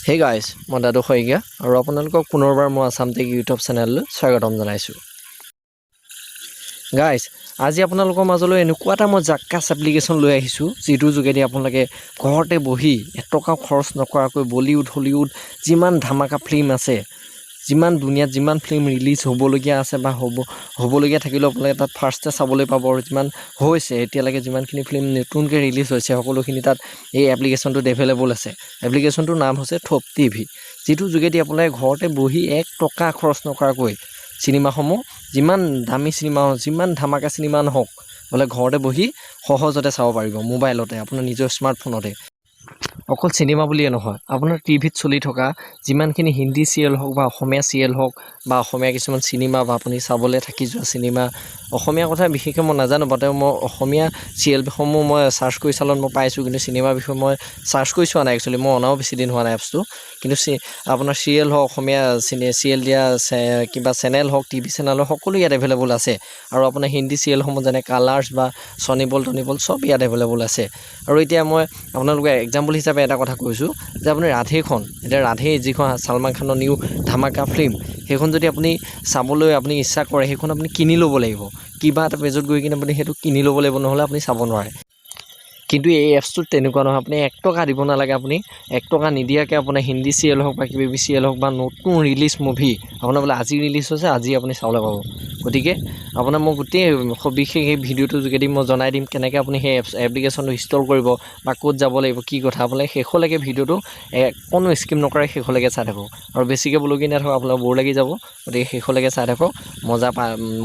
Hey guys, মই দাদু শইকীয়া আৰু আপোনালোকক পুনৰবাৰ মই আছাম টেক ইউটিউব চেনেললৈ স্বাগতম জনাইছোঁ। গাইজ, আজি আপোনালোকৰ মাজলৈ এনেকুৱা এটা মই জাক্কাছ এপ্লিকেশ্যন লৈ আহিছোঁ, যিটোৰ যোগেদি আপোনালোকে ঘৰতে বহি এটকাও খৰচ নকৰাকৈ বলিউড, হলিউড যিমান ধামাকা ফিল্ম আছে, যিমান দুনিয়াত যিমান ফিল্ম ৰিলিজ হ'বলগীয়া আছে বা হ'বলগীয়া থাকিলেও আপোনালোকে তাত ফাৰ্ষ্টে চাবলৈ পাব। আৰু যিমান হৈছে এতিয়ালৈকে, যিমানখিনি ফিল্ম নতুনকৈ ৰিলিজ হৈছে, সকলোখিনি তাত এই এপ্লিকেশ্যনটোত এভেইলেবল আছে। এপ্লিকেশ্যনটোৰ নাম হৈছে থোপ টিভি, যিটোৰ যোগেদি আপোনালোকে ঘৰতে বহি এক টকা খৰচ নকৰাকৈ চিনেমাসমূহ, যিমান দামী চিনেমা হওক, যিমান ধামাকা চিনেমা নহওক, বোলে ঘৰতে বহি সহজতে চাব পাৰিব মোবাইলতে, আপোনাৰ নিজৰ স্মাৰ্টফোনতে। অকল চিনেমা বুলিয়ে নহয়, আপোনাৰ টিভিত চলি থকা যিমানখিনি হিন্দী চিৰিয়েল হওক বা অসমীয়া চিৰিয়েল হওক বা অসমীয়া কিছুমান চিনেমা বা আপুনি চাবলৈ থাকি যোৱা চিনেমা, অসমীয়া কথা বিশেষকৈ মই নাজানো বাৰু, তেওঁ মই অসমীয়া চিৰিয়েলসমূহ মই চাৰ্চ কৰি চালত মই পাইছোঁ, কিন্তু চিনেমাৰ বিষয়ে মই চাৰ্চ কৰি চোৱা নাই। একচুৱেলি মই অনাও বেছি দিন হোৱা নাই এপছটো। কিন্তু আপোনাৰ চিৰিয়েল হওক, অসমীয়া চিৰিয়েল দিয়া কিবা চেনেল হওক, টিভি চেনেল হওক, সকলো ইয়াত এভেইলেবল আছে। আৰু আপোনাৰ হিন্দী চিৰিয়েলসমূহ যেনে কালাৰ্ছ বা চনিবল টনিবল চব ইয়াত এভেইলেবল আছে। আৰু এতিয়া মই আপোনালোকে এক্সাম্পল হিচাপে এটা কথা কৈছোঁ যে আপুনি ৰাধেখন, এতিয়া ৰাধে যিখন ছালমান খানৰ নিউ ধামাকা ফিল্ম, সেইখন যদি আপুনি চাবলৈ আপুনি ইচ্ছা কৰে, সেইখন আপুনি কিনি ল'ব লাগিব। কিবা এটা পেজত গৈ কিনে আপুনি সেইটো কিনি ল'ব লাগিব, নহ'লে আপুনি চাব নোৱাৰে। কিন্তু এই এপছটোত তেনেকুৱা নহয়, আপুনি 1 টকা দিব নালাগে। আপুনি 1 টকা নিদিয়াকৈ আপোনাৰ হিন্দী চিৰিয়েল হওক বা কিবা কিবি চিৰিয়েল হওক বা নতুন ৰিলিজ মুভি, আপোনাৰ বোলে আজি ৰিলিজ হৈছে, আজি আপুনি চাবলৈ পাব। গতিকে আপোনাৰ মই গোটেই সবিশেষ এই ভিডিঅ'টোৰ যোগেদি মই জনাই দিম, কেনেকৈ আপুনি সেই এপ্লিকেশ্যনটো ইনষ্টল কৰিব বা ক'ত যাব লাগিব, কি কথা। আপোনালোকে শেষলৈকে ভিডিঅ'টো কোনো স্কিপ নকৰে শেষলৈকে চাই থাকক। আৰু বেছিকৈ বলকি নাথাকক, আপোনাৰ ব'ৰ লাগি যাব। গতিকে শেষলৈকে চাই থাকক,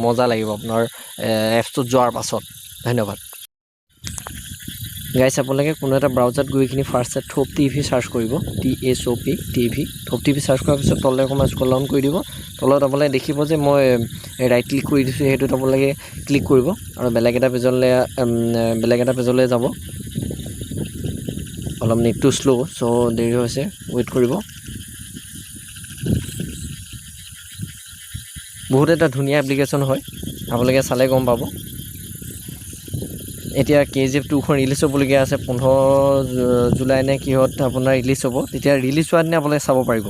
মজা লাগিব আপোনাৰ এপছটোত যোৱাৰ পাছত। ধন্যবাদ। গাইছ, আপোনালোকে কোনো এটা ব্ৰাউজাৰত গৈ কিনি ফাৰ্ষ্ট থোপ টিভি চাৰ্চ কৰিব, THOP TV. থোপ টিভি চাৰ্চ কৰাৰ পিছত তললৈ অকণমান স্ক্ৰল ডাউন কৰি দিব। তলত আপোনালোকে দেখিব যে মই ৰাইট ক্লিক কৰি দিছোঁ, সেইটোত আপোনালোকে ক্লিক কৰিব আৰু বেলেগ এটা পেজলৈ যাব। অলপ নেটটো শ্ল', চ' দেৰি হৈছে, ৱেইট কৰিব। বহুত এটা ধুনীয়া এপ্লিকেশ্যন হয়, আপোনালোকে চালে গম পাব। এতিয়া কেজিএফ 2খন ৰিলিজ হ'বলগীয়া আছে, 15 জুলাই নে কিহত আপোনাৰ ৰিলিজ হ'ব। তেতিয়া ৰিলিজ হোৱাৰ দিনা আপোনালোকে চাব পাৰিব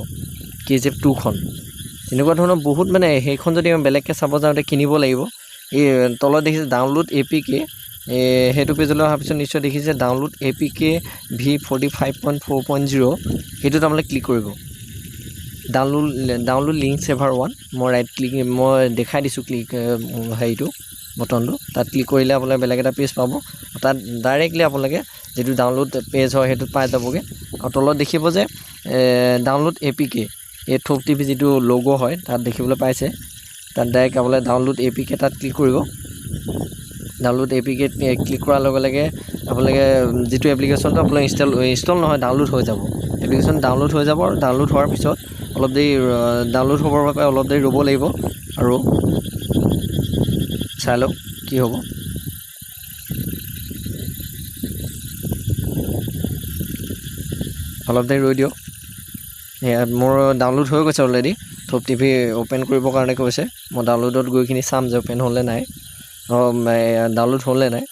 কেজিএফ 2খন। তেনেকুৱা ধৰণৰ বহুত, মানে সেইখন যদি আমি বেলেগকৈ চাব যাওঁতে কিনিব লাগিব। এই তলত দেখিছে ডাউনলোড এপিকে, সেইটো পেজলৈ অহাৰ পিছত নিশ্চয় দেখিছে ডাউনলোড এপিকে V45.4.0, সেইটোত আপোনালোকে ক্লিক কৰিব। ডাউনলোড লিংক ছেভাৰ ওৱান, মই ৰাইট ক্লিক মই দেখাই দিছোঁ, ক্লিক হেৰিটো বটনটো, তাত ক্লিক কৰিলে আপোনালোকে বেলেগ এটা পেজ পাব। তাত ডাইৰেক্টলি আপোনালোকে যিটো ডাউনলোড পেজ হয়, সেইটোত পাই যাবগৈ। আৰু তলত দেখিব যে ডাউনলোড এপিকে, এই থোপ টিভি যিটো লগ' হয়, তাত দেখিবলৈ পাইছে। তাত ডাইৰেক্ট আপোনালোকে ডাউনলোড এপিকে তাত ক্লিক কৰিব। ডাউনলোড এপিকে ক্লিক কৰাৰ লগে লগে আপোনালোকে যিটো এপ্লিকেশ্যনটো আপোনাৰ ইনষ্টল, ইনষ্টল নহয়, ডাউনলোড হৈ যাব। এপ্লিকেশ্যন ডাউনলোড হৈ যাব আৰু ডাউনলোড হোৱাৰ পিছত অলপ দেৰি, ডাউনলোড হ'বৰ বাবে অলপ দেৰি ৰ'ব লাগিব আৰু চাই লওক কি হ'ব। অলপ দেৰি ৰৈ দিয়ক। সেয়া মোৰ ডাউনলোড হৈ গৈছে অলৰেডি। থোপ টিভি অ'পেন কৰিবৰ কাৰণে কৈছে। মই ডাউনলোডত গৈ কিনি চাম যে অ'পেন হ'লনে নাই, অঁ, ডাউনলোড হ'লনে নাই।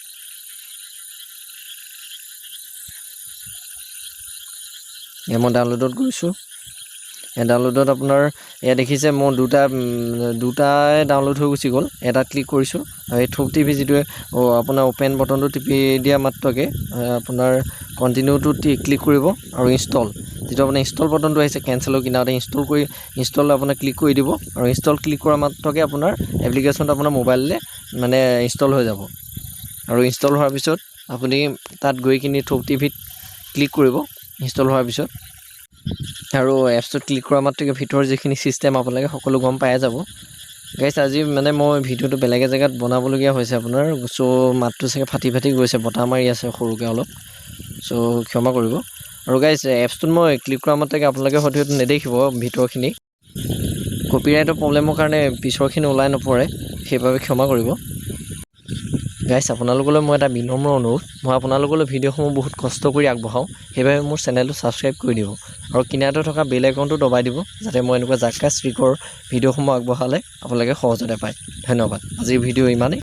মই ডাউনলোডত গৈছোঁ। ডাউনলোডত আপোনাৰ এয়া দেখিছে, মোৰ দুটাই ডাউনলোড হৈ গুচি গ'ল। এটাত ক্লিক কৰিছোঁ আৰু এই থোপ টিভি যিটোৱে আপোনাৰ অ'পেন বটনটো টিপি দিয়া মাত্ৰকে আপোনাৰ কণ্টিনিউটো ক্লিক কৰিব আৰু ইনষ্টল, যিটো আপোনাৰ ইনষ্টল বটনটো আহিছে কেঞ্চেলৰ কিনাৰতে, ইনষ্টল আপোনাৰ ক্লিক কৰি দিব। আৰু ইনষ্টল ক্লিক কৰা মাত্ৰকে আপোনাৰ এপ্লিকেশ্যনটো আপোনাৰ মোবাইললৈ মানে ইনষ্টল হৈ যাব। আৰু ইনষ্টল হোৱাৰ পিছত আপুনি তাত গৈ কিনি থোপ টিভিত ক্লিক কৰিব ইনষ্টল হোৱাৰ পিছত। আৰু এপছটোত ক্লিক কৰা মাত্ৰকে ভিতৰৰ যিখিনি ছিষ্টেম আপোনালোকে সকলো গম পাই যাব। গাইছ, আজি মানে মই ভিডিঅ'টো বেলেগ এজেগাত বনাবলগীয়া হৈছে আপোনাৰ, চ' মাতটো চাগে ফাটি ফাটি গৈছে, বতাহ মাৰি আছে সৰুকৈ অলপ, চ' ক্ষমা কৰিব। আৰু গাইছ, এপছটোত মই ক্লিক কৰা মাত্ৰকে আপোনালোকে হয়তো সেইটো নেদেখিব ভিতৰখিনি, কপিৰাইটৰ প্ৰব্লেমৰ কাৰণে পিছৰখিনি ওলাই নপৰে, সেইবাবে ক্ষমা কৰিব। গাইছ, আপোনালোকলৈ মই এটা বিনম্ৰ অনুৰোধ, মই আপোনালোকলৈ ভিডিঅ'সমূহ বহুত কষ্ট কৰি আগবঢ়াওঁ, সেইবাবে মোৰ চেনেলটো ছাবস্ক্ৰাইব কৰি দিব আৰু কিনাৰতে থকা বেল আইকনটো দবাই দিব, যাতে মই এনেকুৱা জাক্কাছ ট্ৰিকৰ ভিডিঅ'সমূহ আগবঢ়ালে আপোনালোকে সহজতে পায়। ধন্যবাদ, আজিৰ ভিডিঅ' ইমানেই।